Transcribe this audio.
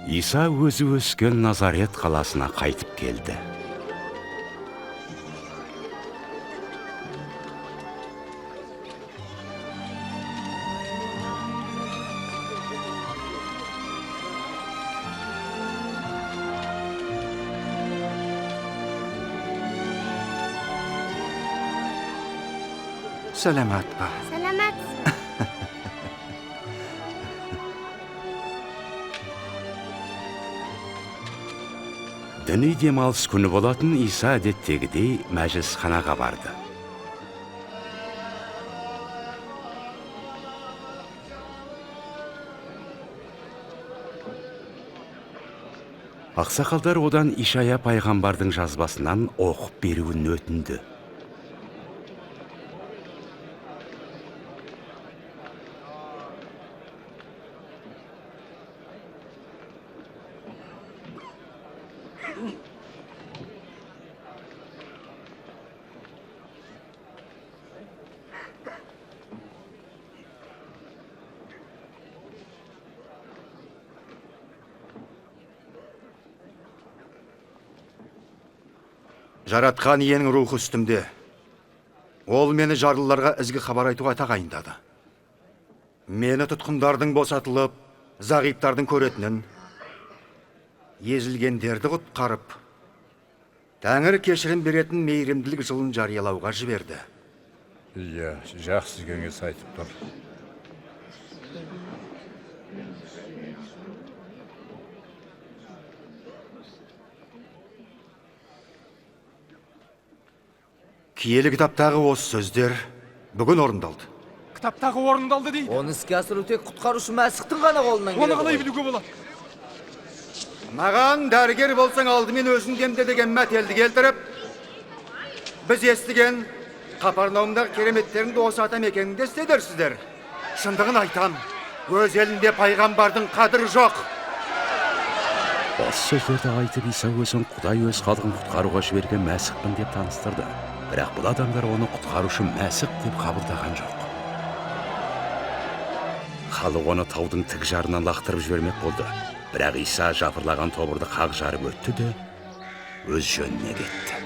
Иса өзі өскен Назарет қаласына қайтып келді. Сәлемат па? Сәлеметсіз. Діни демалыс күні болатын. Иса әдеттегідей мәжілісханаға барды. Ақсақалдар одан Ишая пайғамбардың жазбасынан оқып беруін өтінді. Жаратқан иенің рухы үстімде. Ол мені жарлыларға ізгі хабар айтуға тағайындады. Мені тұтқындардың босатылып, зағиптардың көретінін, езілгендерді құтқарып, Тәңір кешірім беретін мейірімділік жылын жариялауға жіберді. Иә, жақсы кеңес айтып тұр. Киелі кітаптағы осы сөздер бүгін орындалды. Кітаптағы орындалды дейді. Оны іске асыру тек құтқарушы Мәсіхтің ғана қолынан Оны келеді қалай ғой. білуге болады? Маған дәрігер болсаң, алдымен өзің емде деген мәтелді келтіріп, біз естіген Қапарнаумдағы кереметтеріңді осы атамекеніңде істедерсіздер. Шындығын айтам, өз елінде пайғамбардың қадірі жоқ. Осы сөздерді айтып, Иса өзін Құдай өз халқын құтқаруға жіберген Мәсіхпін деп таныстырды. Бірақ бұл адамдар оны құтқарушы Мәсіх деп қабылдаған жоқ. Халық оны таудың тік жарынан лақтырып жібермек болды. Бірақ Иса жапырлаған тобырды қақ жарып өтті де, өз жөніне кетті.